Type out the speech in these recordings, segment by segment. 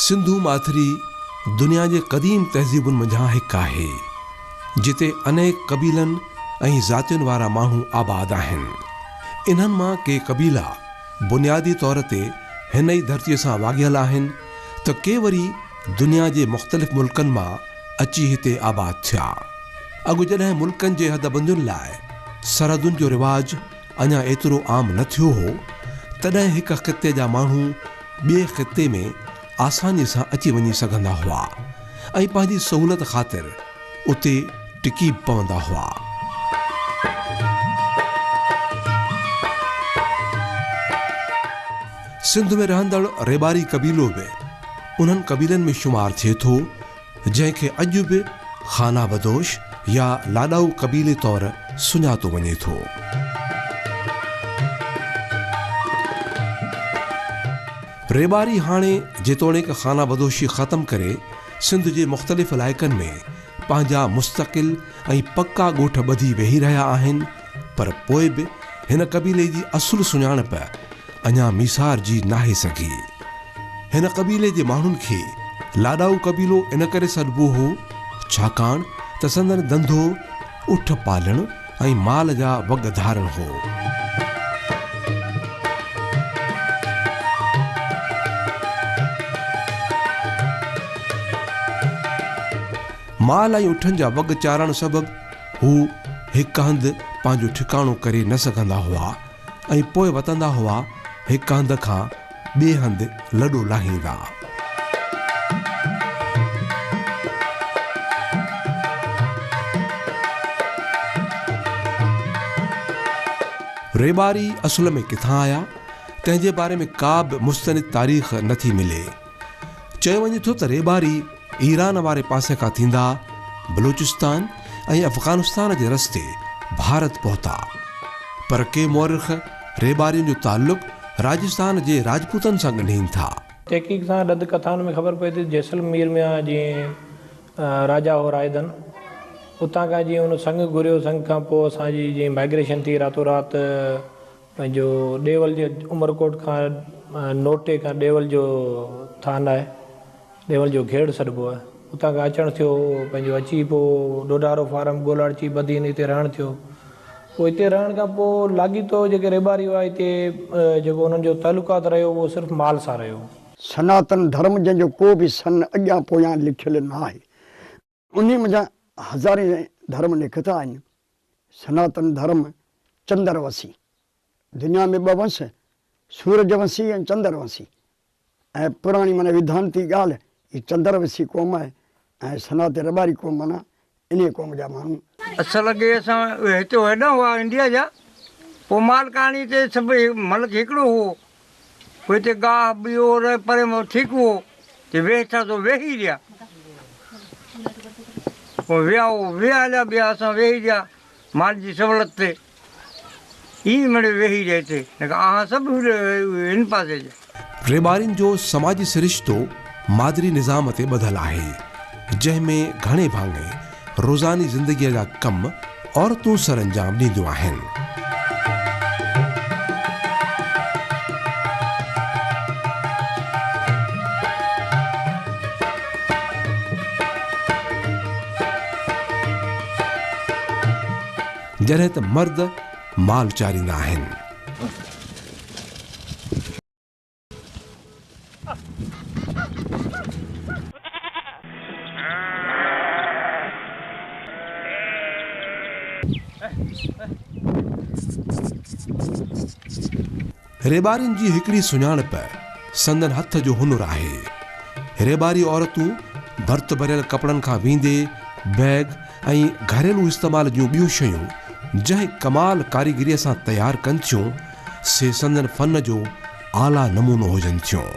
سنڌو ماٿري دنيا جي قديم تهذيبن منجهان هڪ آهي، جتي انيڪ قبيلن ۽ ذاتين وارا ماڻهو آباد آهن. انهن مان ڪي قبيلا بنيادي طور تي هن ئي ڌرتيء سان واڳيل آهن ته ڪي وري دنيا جي مختلف ملڪن مان اچي هتي آباد ٿيا. اڳ جڏهن ملڪن جي حدبندين لاء سرحدن جو رواج اڃا ايترو عام نه ٿيو هو، تڏهن هڪ خطي جا ماڻهو ٻئي خطي ۾ آسانيء سان اچي وڃي سگهندا هئا ۽ پنهنجي سهولت خاطر اتي ٽڪي به پوندا هئا. سنڌ ۾ رهندڙ ريٻاري قبيلو به انهن قبيلن ۾ شمار ٿئي ٿو، جنهن کي اڄ به خانه بدوش يا لاڏائو قبيلي طور سڃاتو وڃي ٿو. ريٻاري هاڻي جيتوڻيڪ خانه بدوشي ختم ڪري سنڌ جي مختلف علائقن ۾ پنهنجا مستقل ۽ پڪا ڳوٺ ٻڌي ويهي رهيا آهن پر پوء به هن قبيلي جي اصل سڃاڻپ اڃا ميسارجي ناهي سگهي. هن قبيلي جي ماڻهن کي لاڏائو قبيلو ان ڪري سڏبو هو، ڇاڪاڻ ته سندن ڌنڌو اٺ پالڻ ۽ مال جا وڳ ڌارڻ هو. مال ۽ اٺن جا وڳ چارڻ سبب هو هڪ هنڌ پنهنجو ٺڪاڻو ڪري نه سگهندا هئا ۽ پوء وتندا هئا هڪ هنڌ کان ٻئي هنڌ لڏو لاهيندا. ريٻاري اصل ۾ ڪٿان آيا، تنهن جي باري ۾ ڪا به مستند تاريخ نه ٿي ملي. چيو وڃي ٿو ته ريٻاري ايران واري پاسي کان ٿيندا بلوچستان ۽ افغانستان جي رستي ڀارت پهتا. پر ڪي مؤرخ ريٻارين جو تعلق راجستان جي راجپوتن سان ڳنڍين ٿا. تحقيق سان ڏند ڪٿائن ۾ خبر پئي ٿي ته جيسلمير ۾ جيئن راجا هو رائڌن، اتان کان جيئن هن سڱ گهريو، سڱ کان پوء اسان جي جيئن مائگريشن ٿي راتو رات پنهنجو ڏيول جي عمرڪوٽ کان نوٽي کان ڏيول جو ٿان آهي، ڏيول جو گهيڙ سڏبو آهي، اتان کان اچڻ ٿيو، پنهنجو اچي پوء ڏوڍارو فارم گولاڙچي بدين هتي رهڻ ٿيو. پوء هتي رهڻ کان پوء لاڳيتو جيڪي ريٻاري هئا هتي جيڪو انهن جو تعلقات رهيو اهو صرف مال سان رهيو. سناتن ڌرم جنهن جو ڪو به سن اڳيان پويان لکيل نه آهي. انهي منجهان هزارين ڌرم نڪتا آهن. سناتن ڌرم چندر ونسي. دنيا ۾ ٻه ونس، سورج ونسي ۽ چندر ونسي. ۽ پراڻي معنيٰ وڌانتي ڳالهه، هي چندر ونسي قوم آهي ۽ سناتي رٻاري قوم معنيٰ انهيء قوم جا ماڻهو. اصل اڳي اسان هتي هيڏانهن هئا انڊيا جا، پوء مالڪاڻي تي سڀ ملڪ هڪڙو هئو، پوء هتي گاهه ٻيو رهي پري مان ٺيڪ هئو، چي ويهه ٿا سو ويهي رهيا، پوء ويا هو ويا هليا ٻيا اسان ويهي رهيا مال جي سهولت تي ائين مڙئي ويهي رهيا هتي، نه ته آهان سڀ هن پاسي جا. ريٻارين جو سماجي سرشتو مادري نظام تي ٻڌل آهي، جنهن ۾ گهڻي ڀاڱي روزاني زندگيء جا ڪم عورتون سرانجام ڏينديون آهن. جڏهن ته مرد مال چاريندا آهن. ريٻارين جي هڪڙي سڃاڻپ سندن هٿ جو هنر آهي. ريٻاري عورتون ڀرت ڀريل ڪپڙن کان ويندي بيگ ۽ گهريلو استعمال جون ٻيون شيون جنهن ڪمال ڪاريگريء سان تيار ڪن ٿيون، سي سندن فن جو اعليٰ نمونو هجن ٿيون.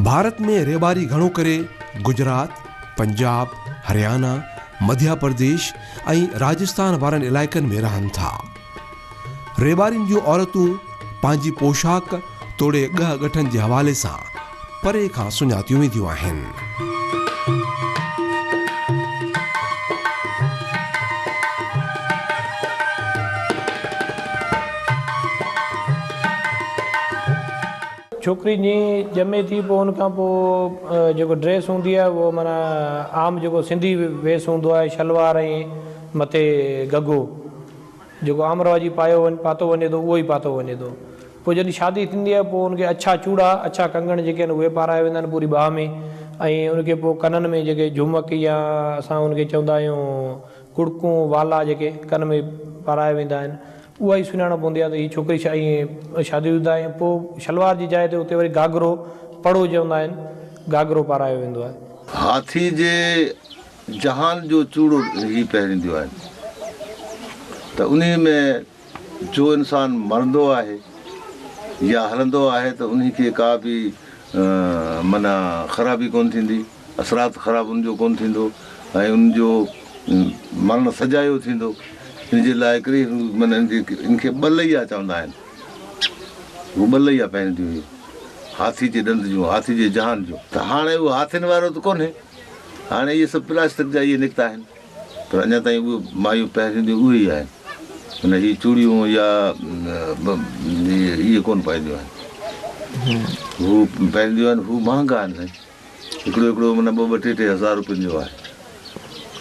ڀارت ۾ ريٻاري گهڻو ڪري گجرات، پنجاب، هريانا، مڌيا پرديش ۽ راجستان وارن علائقن ۾ رهن ٿا. ريٻارين جون عورتون پنهنجي پوشاڪ توڙي ڳهه ڳٺن جي حوالي سان پري کان سڃاتيون وينديون آهن. ڇوڪري جيئن ڄمي ٿي پوء ان کان پوء جيڪو ڊريس هوندي آهي اهو معنيٰ عام جيڪو سنڌي ويس هوندو آهي شلوار ۽ مٿي گگو جيڪو عام رواجي پايو وڃ پاتو وڃي ٿو اهو ئي پاتو وڃي ٿو پوء جڏهن شادي ٿيندي آهي پوء ان کي اڇا چوڙا اڇا ڪنگڻ جيڪي آهن اهي پارايا ويندا آهن پوري ٻانهن ۾ ۽ ان کي پوء ڪنن ۾ جيڪي جهومڪ يا اسان ان کي چوندا آهيون ڪڙڪون والا جيڪي ڪن ۾ پارايا ويندا آهن اها ئي سڃاڻپ هوندي آهي ته هي ڇوڪري ائين شادي شده آهي ۽ پوء شلوار جي جاء تي اتي وري گهاگهرو پڙو چوندا آهن گهاگهرو پارايو ويندو آهي. هاٿي جي جهان جو چوڙو هي پهرينديون آهن ته انهي ۾ جو انسان مرندو آهي يا هلندو آهي ته انهي کي ڪا به معنيٰ خرابي ڪونه ٿيندي، اثرات خراب ان جو ڪونه ٿيندو ۽ ان جو مرڻ سجايو ٿيندو. ان جي لاء هڪڙي معنيٰ ان کي ٻلئيا چوندا آهن. هو ٻلئيا پهرينديون هيون، هاٿي جي ڏند جون، هاٿي جي جهان جون. ته هاڻي اهو هاٿين وارو ته ڪونهي، هاڻي اهي سڀ پلاسٽڪ جا اهي نڪتا آهن. پر اڃا تائين اهي مايون پهرينديون اهي ئي آهن. معنيٰ هي چوڙيون يا اهي ڪونه پائينديون آهن. هو پهرينديون آهن، هو مهانگا آهن سائين. هڪڙو هڪڙو معنيٰ ٻه ٻه ٽي ٽي هزار روپين جو آهي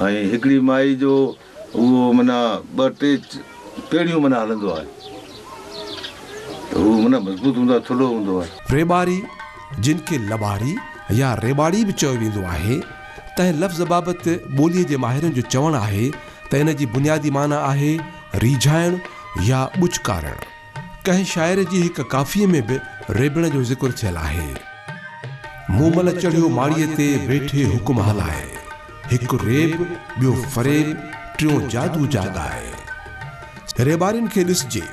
۽ هڪڙي مائي جو اهو معنيٰ ٻه ٽي پيڙهيون معنيٰ هلندو آهي ته هو معنيٰ مضبوط هوندو آهي، ٿلهو هوندو آهي. ريٻاري، جن کي لٻاري يا ريٻاڙي به چيو ويندو آهي، تنهن لفظ بابت ٻوليء جي ماهرن جو چوڻ آهي ته ان جي بنيادي معنيٰ آهي ريجهائڻ يا ٻچڪارڻ. ڪنهن شاعر جي هڪ ڪافيء ۾ به ريبڻ جو ذڪر ٿيل آهي. مومل چڙهيو ماڙيء تي ويٺي حڪم هلائي. هڪ ريب، ٻيو فريب، ٽيون جادو جاڳائي. ريٻارين کي ڏسجي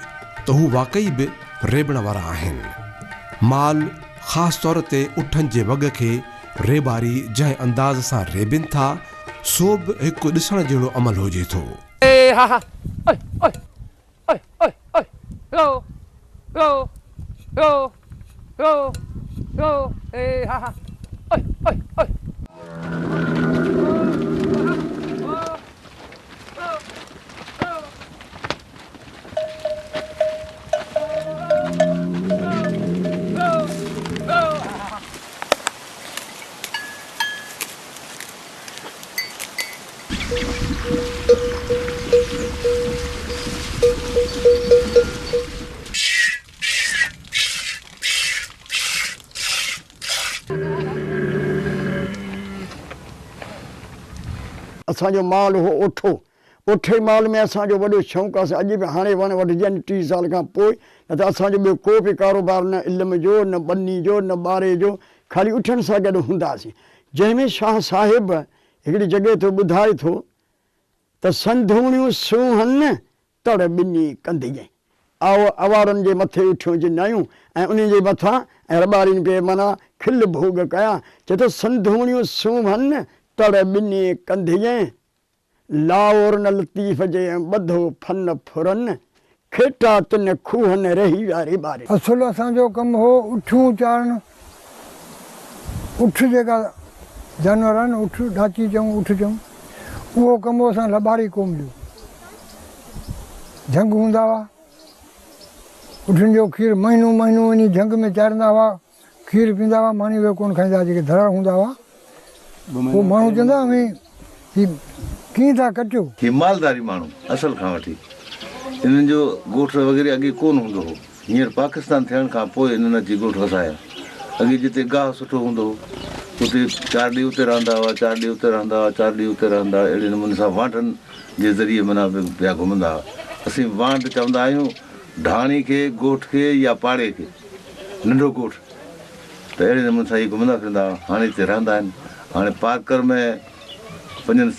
ته هو واقعي به ريبڻ وارا آهن. مال، خاص طور تي اٺن جي وڳ کي ريٻاري جنهن انداز سان ريبين ٿا، سو به هڪ ڏسڻ جهڙو عمل هجي ٿو. اي ها ها اوئي اوئي اوئي اوئي اوئي رو رو رو رو رو اي ها ها اوئي اوئي اوئي. اسان جو مال هو اوٺو. اوٺي مال ۾ اسان جو وڏو شوق آهي. اڄ به هاڻي وڻ وڍجن 30 سال کان پوء، نه ته اسان جو ٻيو ڪو به ڪاروبار نه علم جو، نه ٻني جو، نه ٻاري جو، خالي اٺن سان گڏ هونداسين. جنهن ۾ شاهه صاحب هڪڙي جڳهه تي ٻڌائي ٿو ته سنڌوڻيون سونهن تڙ ٻني ڪنڌيين. آء اوارن جي مٿي اٺيون جنايون ۽ انهن جي مٿان ۽ رٻارين پئي معنيٰ کل ڀوڳ ڪيا. چئي ٿو سنڌوڻيون سونهن تڙ ٻني ڪنڌيين. لاهور نه لطيف جي ۽ ٻڌو ڦن ڦرن، کيٽا تن کوهن رهي ويا ريٻاري. اصل اسان جو ڪم هو اٺيون چارڻ. اٺ جيڪا جانور آهي نه اٺ، ڏاچي چئون اٺ چئون، اهو ڪم هو اسان لٻاري قوم جو. جهنگ هوندا هئا، اٺن جو کير مهينو مهينو وڃي جهنگ ۾ چاريندا هئا. کير پيئندا هئا، ماني اهي ڪونه کائيندا هئا، جيڪي ڌراڙ هوندا هئا، پوء ماڻهو چوندا هئا، اوهين هي ڪيئن ٿا ڪٽيو؟ هي مالداري ماڻهو اصل کان وٺي انهن جو ڳوٺ وغيره اڳي ڪونه هوندو هو. هينئر پاڪستان ٿيڻ کان پوء انهن اچي ڳوٺ وسايا. اڳي جتي گاهه سٺو هوندو هو، اتي چار ڏينهن اتي رهندا هئا، چار ڏينهن اتي رهندا هئا، چار ڏينهن اتي رهندا هئا، اهڙي نموني سان وانڍن جي ذريعي معنيٰ پيا گهمندا هئا. اسين وانڍ چوندا آهيون ڍاڻي کي، ڳوٺ کي يا پاڙي کي. ننڍو ڳوٺ ته اهڙي نموني سان هي گهمندا ڦرندا هئا. هاڻي هتي رهندا آهن. هاڻي پارڪر ۾ پنجن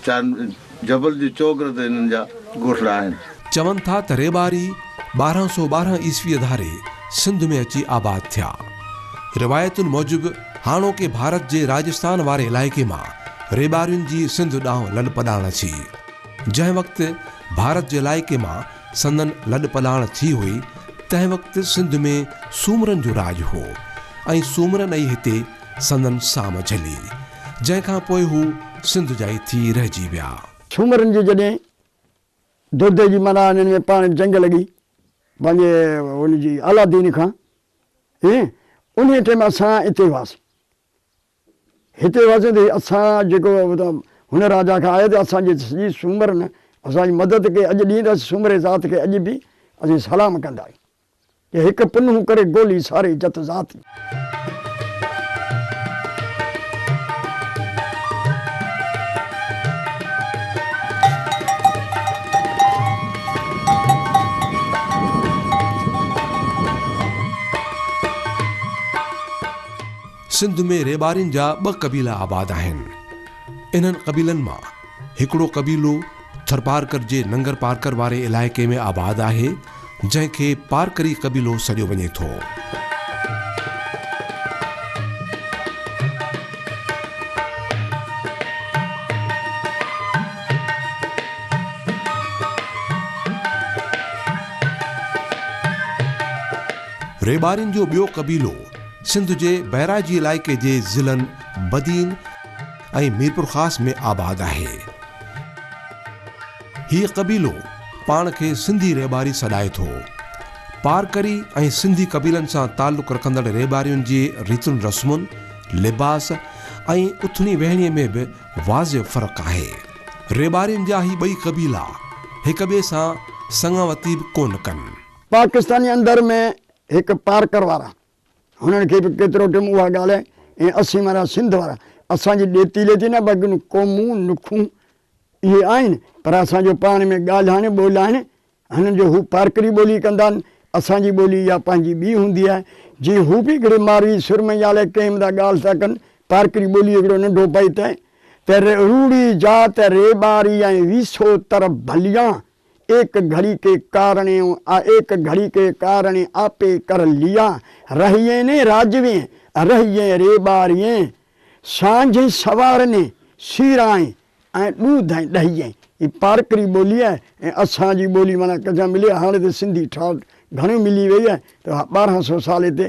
چارن جبل جي چوگرد هنن جا ڳوٺڙا آهن. چون ٿا ته ريٻاري 1212 عيسويء ڌاري سنڌ ۾ اچي آباد ٿيا. روايتن موجب هاڻوڪي ڀارت جي راجستان واري علائقي مان ريٻارين جي سنڌ ڏانهن لڏپلاڻ ٿي. جنهن وقت ڀارت جي علائقي مان سندن لڏپلاڻ ٿي هئي، تنهن وقت سنڌ ۾ سومرن جو راڄ هو ۽ سومرن ئي هتي سندن سام جهلي، جنهن کان پوء هو سنڌ جا ئي ٿي رهجي ويا. سومرن جي جڏهن دودي جي معنيٰ انهن ۾ پاڻ جنگ لڳي پنهنجي ان جي عالادين کان ائين انهيء ٽيم اسان اتي هئاسين. هتي هئاسين ته اسان جيڪو هن راجا کان آيو ته اسان جي سڄي سومرن اسان جي مدد ڪئي اڄ ڏينهن ته اسين سومري ذات کي اڄ به اسين سلام ڪندا آهيون. ڪي هڪ پنهون ڪري گولي ساري جت ذات. سنڌ ۾ ريٻارين جا ٻه قبيلا آباد آهن. انهن قبيلن مان هڪڙو قبيلو ٿرپارڪر جي ننگر پارڪر واري علائقي ۾ آباد آهي، جنهن کي پارڪري قبيلو سڏيو وڃي ٿو. ريٻارين جو ٻيو قبيلو سنڌ جي بئراجي علائقي جي ضلعن بدين ۽ ميرپورخاص ۾ آباد آهي. هيء قبيلو پاڻ کي سنڌي ريٻاري سڏائي ٿو. پارڪري ۽ سنڌي قبيلن سان تعلق رکندڙ ريٻارين جي ريتن رسمن، لباس ۽ اٿڻي ويهڻي ۾ به واضح فرق آهي. ريٻارين جا هي ٻئي قبيلا هڪ ٻئي سان سڱاوتي به ڪونه ڪن. پاڪستاني اندر ۾ هڪ پارڪر وارا هنن کي به ڪيترو ٽيم اها ڳالهه ۽ اسين معنيٰ سنڌ وارا اسان جي ڏيتي ليتي نه بلڪه قومون نکون اهي آهن پر اسان جو پاڻ ۾ ڳالهائڻ ٻولهائڻ هنن جو هو پارڪري ٻولي ڪندا آهن اسان جي ٻولي اها پنهنجي ٻي هوندي آهي جي هو به هڪڙي ماروي سرمئي الائي ڪنهن به ڳالهه ٿا ڪن پارڪري ٻولي هڪڙو ننڍو بيت آهي ته روڙي جات ريٻاري ۽ ويسو تر ڀليان ايڪ گهڙي ڪي ڪارڻي ايڪ گهڙي ڪي ڪارڻي آپي ڪر ليا، رهيين راجوين، رهيين ريٻارين، سانجهه سوارني، سيرائين ۽ ڏوڌ ۽ ڏهيين. هي پارڪري ٻولي آهي ۽ اسان جي ٻولي معنيٰ ڪٿان ملي آهي، هاڻي ته سنڌي ٺاٺ گهڻو ملي وئي آهي ته 12 سو سال هتي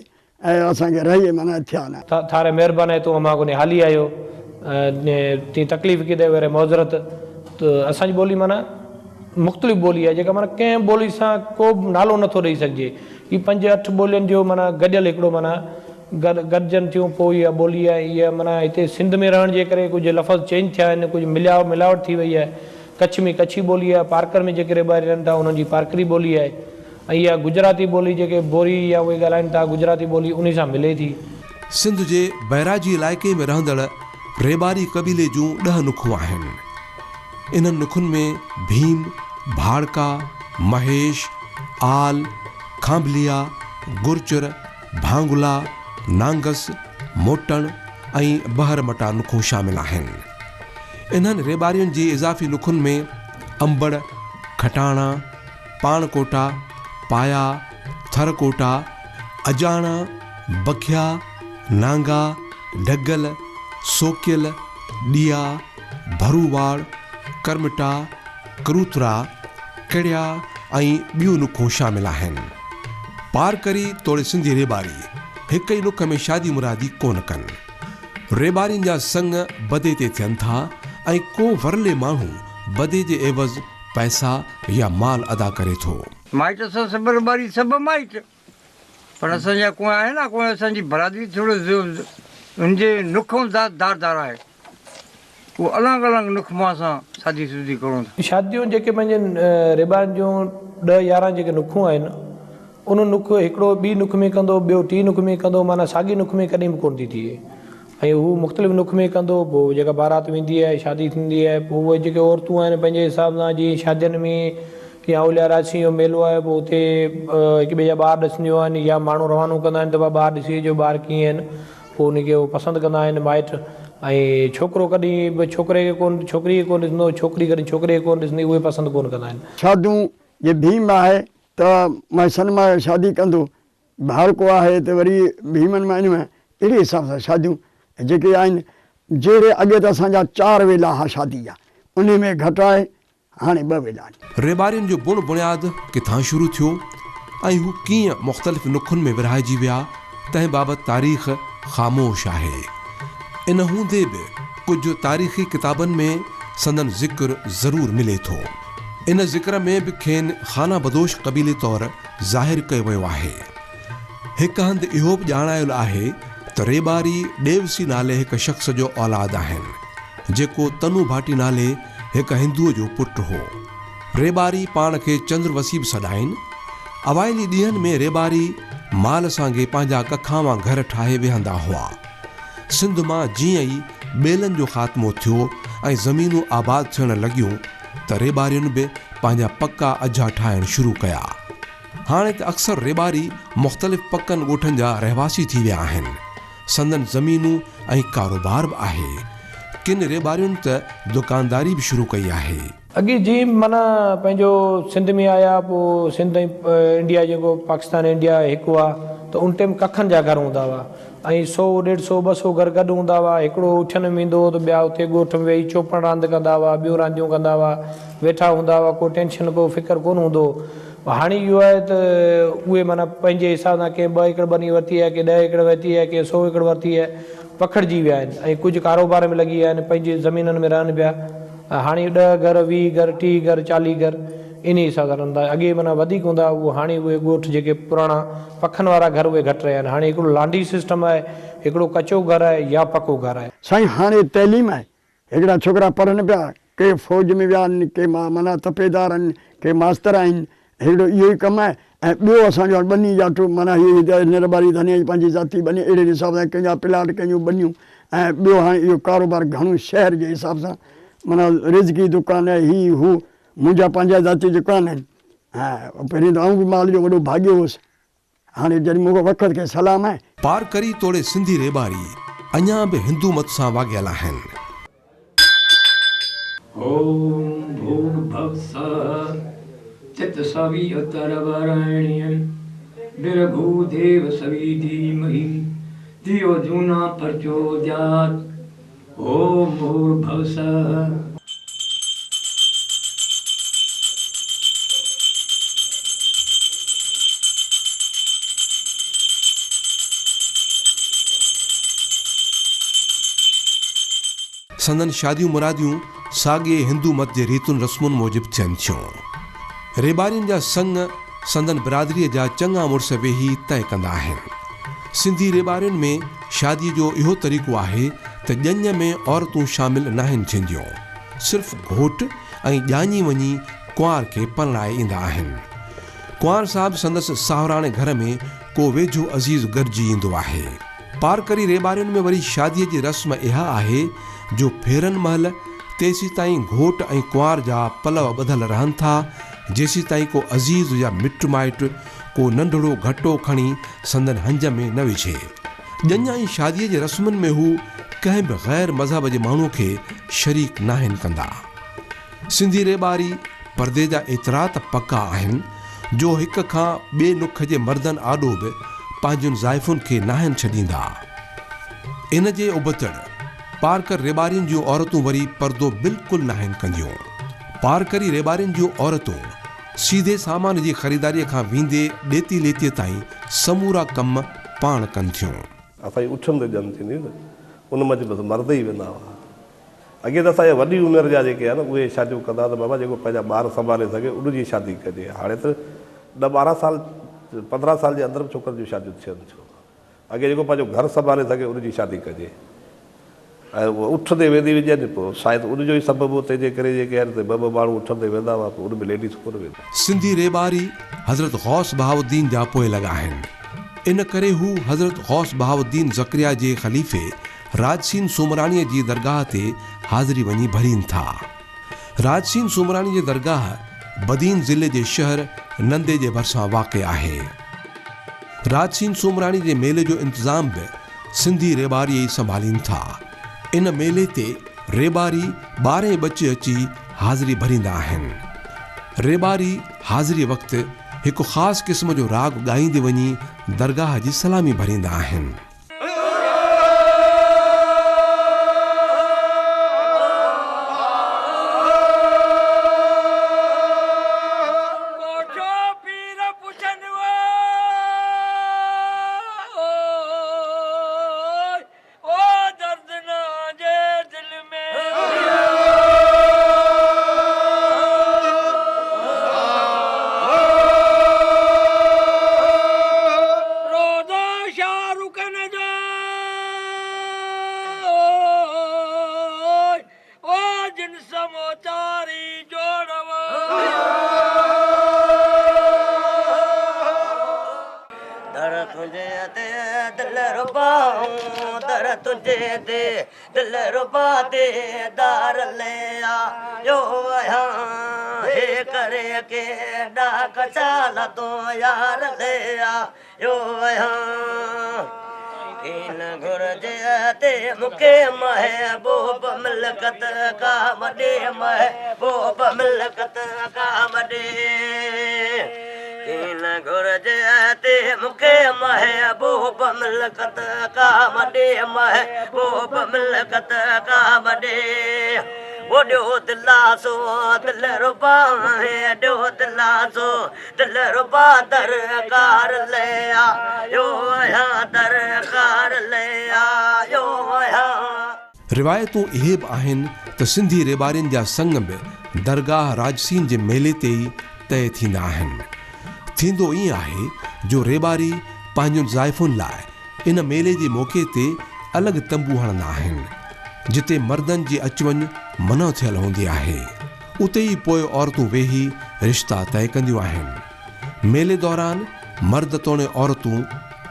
۽ اسان کي رهي معنيٰ ٿيا نه. ٿاري مهرباني تون امان ڪوني هالي آيو تين تڪليف ڪيدي ويري معذرت ته اسان جي ٻولي معنيٰ مختلف ٻولي آهي جيڪا معنيٰ ڪنهن ٻولي سان ڪو به نالو نٿو ڏئي سگهجي هي پنج اٺ ٻولين جو معنيٰ گڏيل هڪڙو معنيٰ گڏ گڏجن ٿيون پوء اها ٻولي آهي اها معنيٰ هتي سنڌ ۾ رهڻ جي ڪري ڪجهه لفظ چينج ٿيا آهن ڪجهه مليا ملاوٽ ٿي وئي آهي ڪڇ ۾ ڪڇي ٻولي آهي پارڪر ۾ جيڪي ريٻاري رهن ٿا انهن جي پارڪري ٻولي آهي ۽ اها گجراتي ٻولي جيڪي بوري يا اهي ڳالهائين ٿا گجراتي ٻولي انهي سان ملي ٿي. سنڌ جي بئراجي علائقي ۾ رهندڙ ريٻاري قبيلي جون ڏهه نکون آهن. انهن نکن ۾ ڀيم، ڀاڙڪا، مهيش، آل، کانڀليا، گرچر، ڀانگلا، نانگس، موٽڻ ۽ بهر مٽا نکون شامل آهن. انهن ريٻارين جي اضافي نکن ۾ انبڙ، کٽاڻا، پاڻ ڪوٽا، پايا، ٿر ڪوٽا، اجاڻا، بکيا، نانگا، ڍڳل، سوڪيل، ڏيئا، ڀروواڙ، ڪرمٽا، ڪروترا، ڪڙيا ۽ ٻيون نکون شامل آهن. پارڪري توڙي سنڌي ريٻاري هڪ ئي نک ۾ شادي مرادي ڪونه ڪن. ريٻارين جا سڱ بدي تي ٿين ٿا ۽ ڪو ورلي ماڻهو بدي جي عيوض پئسا يا مال ادا ڪري ٿو. مائٽ اسان سڀ رٻاري سڀ مائٽ پر اسان جا ڪوئي آهن نه ڪوئي اسان جي برادري ٿورو ان جي نک ۽ ذات ڌار ڌار آهي اهو الڳ الڳ نک مان اسان شادي سودي ڪرون ٿا. شاديون جيڪي پنهنجن رٻارين جون ڏهه 11 جيڪي نکون آهن ان نک هڪڙو ٻي نک ۾ ڪندو ٻيو ٽي نک ۾ ڪندو معنيٰ ساڳي نک ۾ ڪڏهن به ڪونه ٿي ٿئي. ۽ هو مختلف نک ۾ ڪندو پوء جيڪا بارات ويندي آهي شادي ٿيندي آهي پوء اهي جيڪي عورتون آهن پنهنجي حساب سان جيئن شادين ۾ يا اولياء راسين جو ميلو آهي پوء اتي هڪ ٻئي جا ٻار ڏسنديون آهن يا ماڻهو روانو ڪندا آهن ته ڀا ٻار ڏسي اچو ٻار ڪيئن آهن پوء ان کي هو پسند ڪندا آهن مائٽ ۽ ڇوڪرو ڪڏهن به ڇوڪري کي ڪونه ڇوڪري کي ڪونه ڏسندو ڇوڪري ڪڏهن ڇوڪري کي ڪونه ڏسندي اهي پسند ڪونه ڪندا آهن. شاديون جي ڀيم آهي ته مهسن مان شادي ڪندو ڀاڙڪو آهي ته وري ڀيمن مان ان ۾ اهڙي حساب سان شاديون جيڪي آهن جهڙي اڳي ته اسان جا چار ويلا ها شادي جا انهي ۾ گهٽائي هاڻي ٻه ويلا آهن. ريٻارين جو بڻ بڻياد ڪٿان شروع ٿيو؟ ۽ هو ڪيئن مختلف نکن ۾ ورهائجي ويا، تنهن بابت تاريخ خاموش آهي. ان هوندي به ڪجهه تاريخي ڪتابن ۾ سندن ذڪر ضرور ملي ٿو. ان ذڪر ۾ به کين خانه بدوش قبيلي طور ظاهر ڪيو ويو آهي. هڪ هنڌ اهو به ڄاڻايل آهي ته ريٻاري ڏيوسي نالي هڪ شخص جو اولاد آهن، جيڪو تنو ڀاٽي نالي هڪ هندوء جو پٽ هو. ريٻاري پاڻ کي چندر وسي به سڏائين. اوائلي ڏينهن ۾ ريٻاري مال سانگي پنهنجا ڪکاوان گهر ٺاهي ويهندا هئا. سنڌ مان جيئن ئي ٻيلن جو خاتمو ٿيو ۽ زمينون آباد ٿيڻ لڳيون ته ريٻارين به پنهنجا پڪا اجها ٺاهڻ شروع ڪيا. هاڻي ته اڪثر ريٻاري مختلف پڪن ڳوٺن جا رهواسي ٿي ويا آهن. سندن زمينون ۽ ڪاروبار به آهي. ڪن ريٻارين ته دڪانداري به شروع ڪئي آهي. اڳي جيئن معنيٰ پنهنجو سنڌ ۾ آيا پوء سنڌ ۽ انڊيا جيڪو پاڪستان ۽ انڊيا هڪ هئا ته ان ٽيم ڪکن جا گهر هوندا هئا ۽ سو ڏيڍ سو ٻه سو گهر گڏ هوندا هئا هڪڙو اٺين ۾ ويندو هو ته ٻيا اتي ڳوٺ ۾ ويهي چوپڻ راند ڪندا هئا ٻيون رانديون ڪندا هئا ويٺا هوندا هئا ڪو ٽينشن ڪو فڪر ڪونه هوندو هو هاڻي اهو آهي ته اهي معنيٰ پنهنجي حساب سان ڪنهن ٻه ايڪڙ ٻني ورتي آهي ڪنهن ڏهه ايڪڙ ورتي آهي ڪنهن سو ايڪڙ ورتي آهي پکڙجي ويا آهن ۽ ڪجهه ڪاروبار ۾ لڳي ويا آهن پنهنجي زمينن ۾ رهن پيا هاڻي ڏهه گهر ويهه گهر ٽيهه گهر چاليهه گهر انهي حساب سان رهن ٿا اڳي معنيٰ وڌيڪ هوندا هئا اهو هاڻي اهي ڳوٺ جيڪي پراڻا پکن وارا گهر اهي گهٽ رهيا آهن هاڻي هڪڙو لانڍي سسٽم آهي هڪڙو ڪچو گهر آهي يا پڪو گهر آهي. سائين هاڻي تعليم آهي هڪڙا ڇوڪرا پڙهن پيا، ڪي فوج ۾ ويا آهن، ڪي معنيٰ تپيدار آهن، ڪي ماستر آهن، هڪڙو اهو ئي ڪم آهي ۽ ٻيو اسان جو هاڻ ٻني جاٽو معنيٰ هي هتي هينئر ٻاري ڌني جي پنهنجي ذاتي ٻني اهڙي حساب سان ڪنهن جا پلاٽ ڪنهن جون ٻنيون ۽ ٻيو هاڻي اهو ڪاروبار گهڻو شهر جي حساب سان معنيٰ رزقي دڪان هي هو منهنجا پنهنجا ذاتي دڪان آهن ۽ پهرين ته آئون به مال جو وڏو ڀاڳيو هوس. هاڻي جڏهن مون کي وقت کي سلام آهي. پارڪري توڙي سنڌي ريٻاري اڃا به هندو مت سان واڳيل آهن. اوم ڀورڀو سه تت سويتروريڻيم ڀرگو ديو سوي ڌيمهي ڌيو جونا پرچوديات اوم ڀورڀو سه. سندن شاديون مراديون ساڳئي هندو مت جي ريتن رسمن موجب ٿين ٿيون. ريٻارين جا سڱ سندن برادريء جا چڱا مڙس ويهي طئي ڪندا آهن. سنڌي ريٻارين ۾ شاديء جو اهو طريقو آهي ته ڄڃ ۾ عورتون شامل ناهن ٿينديون. صرف گهوٽ ۽ ڄاڃي وڃي ڪنوار کي پرڻائي ايندا آهن. ڪنوار سان به سندس ساهراڻي گهر ۾ ڪو ويجهو عزيز گڏجي ايندو آهي. پارڪري ريٻارين ۾ وري شاديء جي رسم اها آهي جو ڦيرن مهل تيسيتائين گهوٽ ۽ ڪنوار جا پلؤ ٻڌل رهن ٿا، جيسيتائين ڪو عزيز يا مٽ مائٽ ڪو ننڍڙو گهٽو کڻي سندن هنج ۾ نه وجهي. ڄڃ ۽ شاديء جي رسمن ۾ هو ڪنهن به غير مذهب جي ماڻهوء کي شريڪ ناهن ڪندا. سنڌي ريٻاري پردي جا ايترا ته پڪا آهن جو هڪ کان ٻئي نک جي مردن آڏو به پنهنجين زائفن کي ناهن ڇڏيندا. ان جي ابتڙ پارڪر ريٻارين جون عورتون وري پردو بلڪل ناهن ڪنديون. پارڪري ريٻارين جون عورتون سيڌي سامان جي خريداريء کان ويندي ڏيتي ليتيء تائين سمورا ڪم پاڻ ڪن ٿيون. اسان جي اٺن تي ڄڃ ٿيندي هئي نه ان منجهه بس مرد ئي ويندا هئا. اڳي ته اسان جا وڏي عمر جا جيڪي آهن اهي شاديون ڪندا هئا ته بابا جيڪو پنهنجا ٻار سنڀالي سگهي ان جي شادي ڪجي. هاڻي ته ڏهه ٻارهن سال پندرهن سال جي اندر به ڇوڪرن جون شاديون ٿين ٿيون. اڳي جيڪو پنهنجو گهر سنڀالي سگهي ان جي شادي ڪجي ۽ اهو اٺ تي ويندي هئي ڄڃ پوء شايد ان جو ئي سبب هو تنهن جي ڪري جيڪي آهن سي ٻه ٻه ماڻهو اٺن تي ويندا هئا پوء ان ۾ ليڊيز ڪونه ويندي. سنڌي ريٻاري حضرت غوث بهاءالدين جا پوئلڳ آهن. ان ڪري هو حضرت غوث بهاءالدين زڪريا جي خليفي راڄسين سومراڻيء جي درگاهه تي حاضري وڃي ڀرين ٿا. راڄسين سومراڻي جي درگاهه بدين ضلعي جي شهر نندي جي ڀرسان واقع آهي. راڄسين سومراڻي جي ميلي جو انتظام به سنڌي ريٻاري ئي سنڀالين ٿا. ان ميلي تي ريٻاري ٻارهين ٻچي اچي حاضري ڀريندا آهن. ريٻاري حاضريء وقت هڪ خاص قسم جو راڳ ڳائيندي وڃي درگاهه جي سلامي ڀريندا آهن. ڪوٺو پير پڇن تنهنجي the دلربا ديدار لئه آيو آهيان هي ڪري ڪيڏا ڪشالا تون يار لئه آيو آهيان ڪين گهرجي تي مونکي محبوب ملڪت ڪا وڏي محبوب ملڪت ڪا وڏي ڪين گهرجي تي مونکي محبوب ملڪت ڪا وڏي محبوب ملڪت ڪا وڏي او ڏيو دلاسو دلربا ڏيو دلاسو دلربا درڪار لئه آيو آهيان درڪار لئه آيو آهيان. روايتون اهي به آهن ته سنڌي ريٻارين جا سڱ به درگاهه راجسين جي ميلي تي ئي طئي ٿيندا آهن. ٿيندو ائين آهي جو ريٻاري پنهنجن زائفن لاء ان ميلي جي موقعي تي الڳ تنبو هڻندا آهن، جتي مردن جي اچ وڃ منع ٿيل هوندي آهي. اتي ئي پوء عورتون ويهي رشتا طئي ڪنديون آهن. ميلي دوران مرد توڻي عورتون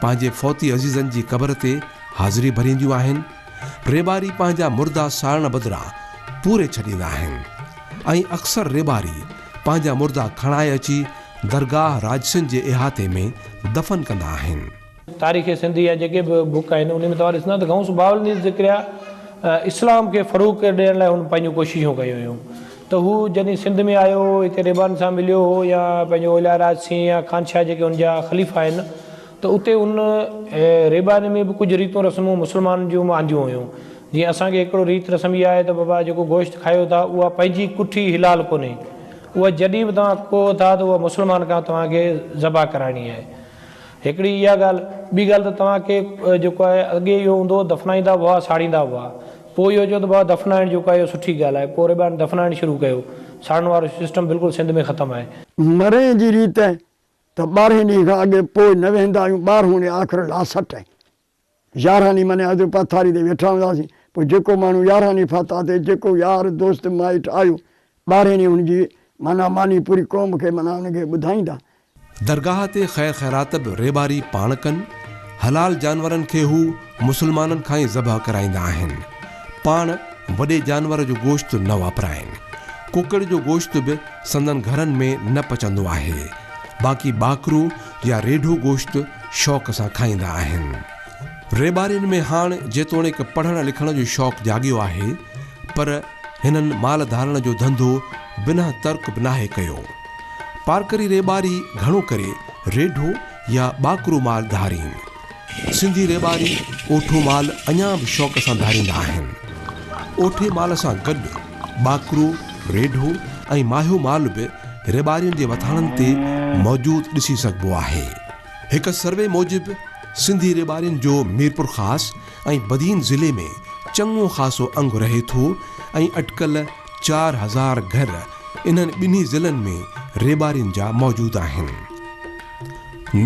پنهنجي فوتي عزيزن جي قبر تي حاضري ڀرينديون آهن. ريٻاري پنهنجا مردا ساڙڻ بدران پوري ڇڏيندا آهن ۽ اڪثر ريٻاري پنهنجا مردا کڻائي اچي درگاهه راجسين جي احاطي ۾ دفن ڪندا آهن. تاريخ سنڌ يا جيڪي به بڪ آهن انهي ۾ توهان ڏسندا ته غوث بهاؤالدين ذڪريا اسلام کي فروغ ڏيڻ لاء هن پنهنجون ڪوششون ڪيون هيون ته هو جڏهن سنڌ ۾ آيو هو هتي ريبان سان مليو هو يا پنهنجو اولياء راج سين يا خانشاهه جيڪي هن جا خليفا آهن ته اتي هن ريبان ۾ به ڪجهه ريتون رسمون مسلمانن جون آنديون هيون جيئن اسان کي هڪڙو ريت رسم اها آهي ته بابا جيڪو گوشت کايو ٿا اها پنهنجي ڪٺي حلال ڪونهي اها جڏهن به توهان ڪهو ٿا ته اها مسلمان کان توهان کي ذبح ڪرائڻي آهي. هڪڙي اها ڳالهه، ٻي ڳالهه ته توهان کي جيڪو آهي اڳي اهو هوندو هو دفنائيندا به هئا ساڙيندا به هئا. پوء اهو چيو ته بابا دفنائڻ جيڪو آهي اهو سٺي ڳالهه آهي. پوء ريٻان دفنائڻ شروع ڪيو. ساڙڻ وارو سسٽم بلڪل سنڌ ۾ ختم آهي. مرين جي ريت ته ٻارهين ڏينهن کان اڳي پوء نه ويهندا آهيون، ٻارهون ڏينهن آخر لاسٽ ۽ يارهن ڏينهن معني اڌ پاٿاري تي ويٺا هونداسين، پوء جيڪو ماڻهو يارهن ڏينهن ڦاتا تي جيڪو يار دوست مائٽ آيو ٻارهين ڏينهن هن جي معنيٰ ماني پوري قوم کي معنيٰ ان کي ٻڌائيندا. درگاهه تي خير خيرات به ريٻاري پاڻ ڪن، حلال جانورن کي هو مسلمانن کان ئي ذبح ڪرائيندا آهن. پاڻ وڏي جانور جو گوشت نه واپرائين. ڪڪڙ جو گوشت به سندن گهرن ۾ نه پچندو آهي. باقي ٻاڪرو يا ريڍو گوشت شوق سان کائيندا آهن. ريٻارين ۾ هاڻ جيتوڻيڪ پڙهڻ لکڻ جو شوق جاڳيو آهي پر هنن مال ڌارڻ جو ڌنڌو بنهه ترڪ به ناهي ڪيو. پارڪري ريٻاري گهڻو ڪري ريڍو يا ٻاڪرو مال ڌارين. سنڌي ريٻاري اوٺو مال اڃا به شوق سان ڌاريندا آهن. اوٺي مال سان گڏ ٻاڪرو، ريڍو ۽ ماهيو مال به ريٻارين جي وٿاڻن تي موجود ڏسي سگهبو آهي. هڪ سروي موجب سنڌي ريٻارين جو ميرپورخاص ۽ بدين ضلعي ۾ چڱو خاصو انگ رهي ٿو ۽ اٽڪل 4000 گهر انهن ٻنهي ضلعن ۾ ريٻارين جا موجود آهن.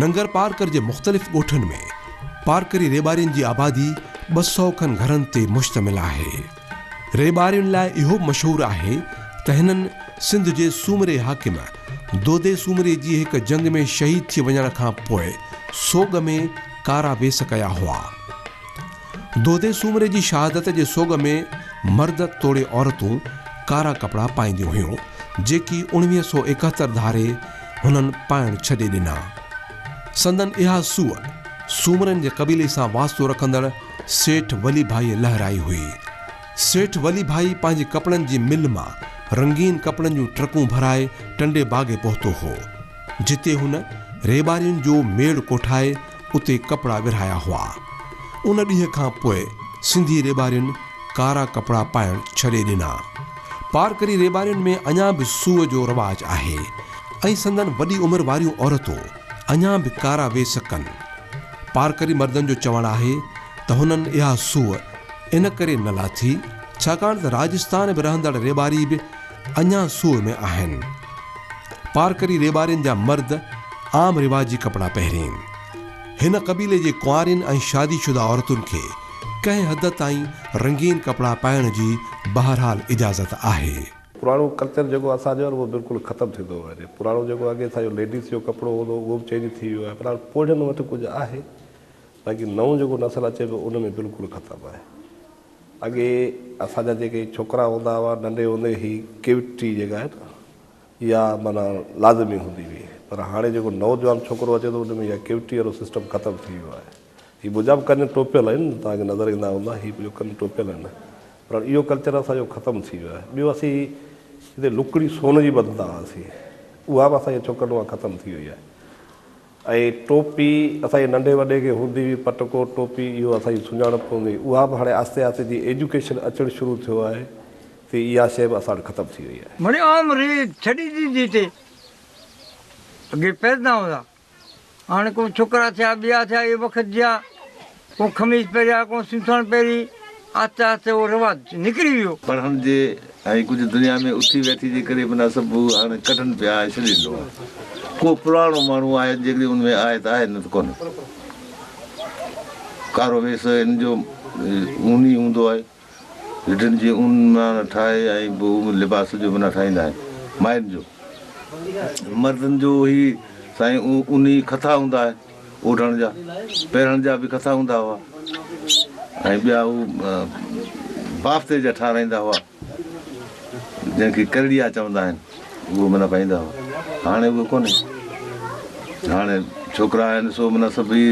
ننگر پارڪر جي مختلف ڳوٺن ۾ پارڪري ريٻارين جي آبادي 200 کن گهرن تي مشتمل آهي. ريٻارين لاء اهو به مشهور آهي ته هنن سنڌ جي سومري حاڪم دودي سومري جي هڪ جنگ ۾ شهيد ٿي وڃڻ کان پوء سوڳ ۾ ڪارا ويس ڪيا هئا. دودي سومري جي شهادت جي سوڳ ۾ مرد توڙي عورتون ڪارا ڪپڙا پائينديون هيون، جيڪي 1971 ڌاري هنن پائڻ ڇڏي ڏنا. سندن اها سوء سومرن جي قبيلي سان واسطو رکندڙ سيٺ ولي ڀائيء لهرائي هئي. سيٺ ولي ڀائي پنهنجي ڪپڙن جي مل مان رنگين ڪپڙن جون ٽرڪون ڀرائي ٽنڊي باگي پهتو هو، جتي هن ريٻارين جو ميڙ ڪوٺائي اتي ڪپڙا ورهايا هئا. ان ڏينهن کان پوء سنڌي ريٻارين ڪارا ڪپڙا پائڻ ڇڏي ڏنا. پارڪري ريٻارين ۾ اڃا به سوء جو رواج آهي ۽ سندن وڏي عمر واريون عورتون اڃا به ڪارا ويس ڪن. پارڪري مردن جو چوڻ آهي ته هنن اها سوء ان ڪري نه لاٿي ڇاڪاڻ ته راجستان ۾ رهندڙ ريٻاري به اڃا سوء ۾ آهن. پارڪري ريٻارين جا مرد عام رواجي ڪپڙا پهرين. هن قبيلي جي ڪنوارين ۽ شادي شده عورتن کي ڪنهن حد تائين رنگين ڪپڙا پائڻ جي بهرحال اجازت آهي. پراڻو ڪلچر جيڪو اسان جو آهي اهو بلڪل ختم ٿيندو وڃي. پراڻو جيڪو اڳي اسان جو ليڊيز جو ڪپڙو هوندو هو اهو به چينج ٿي ويو آهي پر هاڻي پوڙهين وٽ ڪجهه آهي. باقي نئون جيڪو نسل اچي پيو ان ۾ بلڪل ختم آهي. اڳي اسان جا جيڪي ڇوڪرا هوندا هئا ننڍي هوندي هي ڪيوٽي جيڪا آهي نه اها معنيٰ لازمي هوندي هئي پر هاڻي جيڪو نوجوان ڇوڪرو اچي ٿو ان ۾ اها ڪيوٽي وارو سسٽم ختم ٿي ويو آهي. هي منهنجا به ڪن ٽوپيل آهن توهان کي نظر ايندا هوندا هي منهنجو ڪن ٽوپيل آهن پر اهو ڪلچر اسان جو ختم ٿي ويو آهي. ٻيو اسين هتي لڪڙي سون جي ٻڌندا هئاسين اها به اسان جي ڇوڪرن مان ختم ٿي وئي آهي. ۽ ٽوپي اسان جي ننڍي وڏي کي هوندي هئي پٽڪو ٽوپي اهو اسان جي سڃاڻپ هوندي هئي اها به هاڻي آهستي آهستي جيئن ايجوڪيشن اچڻ شروع ٿيو آهي تيئن اها شيء به اسان وٽ ختم ٿي وئي آهي. مڙئي عام ريت ڇڏي ڏني تي اڳي پهرندا هوندا هاڻي ڪو ڇوڪرا ٿيا ٻيا ٿيا اهي وقت جا ڪو قميص پهريا ڪو سوسڻ پهري آهستي آهستي اهو رواج نڪري ويو. پڙهڻ جي ۽ ڪجهه دنيا ۾ اٿي ويٺي جي ڪري معنيٰ سڀ هاڻي ڪڍن پيا ۽ ڇڏي ڏنو آهي. ڪو پراڻو ماڻهو آهي جيڪڏهن ان ۾ آهي ته آهي نه ته ڪونهي. ڪارو ويس هن جو اوني هوندو آهي. رڍن جي اون مان ٺاهي ۽ پوء لباس جو معنيٰ ٺاهيندا آهن. ماين جو. مردن جو هي سائين اوني کٿا هوندا آهن. اوڍڻ جا، پهرڻ جا به کٿا هوندا هئا ۽ ٻيا هو بافتي جا ٺاراهيندا هئا، جنهن کي ڪرڙيا چوندا آهن، اهو معنيٰ پائيندا هئا. هاڻي اهو ڪونهي. هاڻي ڇوڪرا آهن سو معنيٰ سڀئي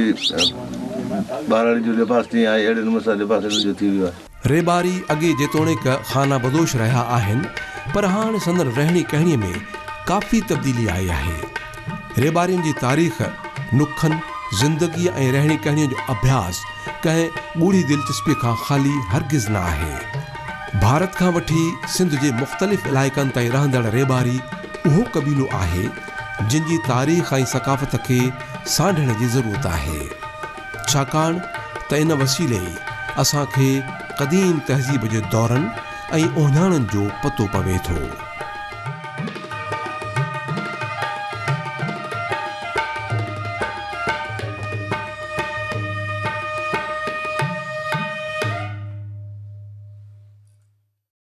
ٻاراڻي جو لباس جيئن آهي اهڙي نموني سان لباس هنن جو ٿي ويو آهي. ريٻاري اڳي جيتوڻيڪ خانه بدوش رهيا آهن پر هاڻ سندن رهڻي ڪهڻي ۾ ڪافي تبديلي آئي آهي. ريٻارين جي تاريخ، نکن، زندگيء ۽ رهڻي ڪهڻيء جو اڀياس ڪنهن ڳوڙهي دلچسپيء کان خالي هرگز نه آهي. ڀارت کان وٺي سنڌ جي مختلف علائقن تائين رهندڙ ريٻاري اهو قبيلو آهي، جن جي تاريخ ۽ ثقافت کي سانڍڻ جي ضرورت آهي. ڇاڪاڻ ته ان وسيلي ئي اسان کي قديم تهذيب جي دورن ۽ اهڃاڻن جو پتو پوي ٿو.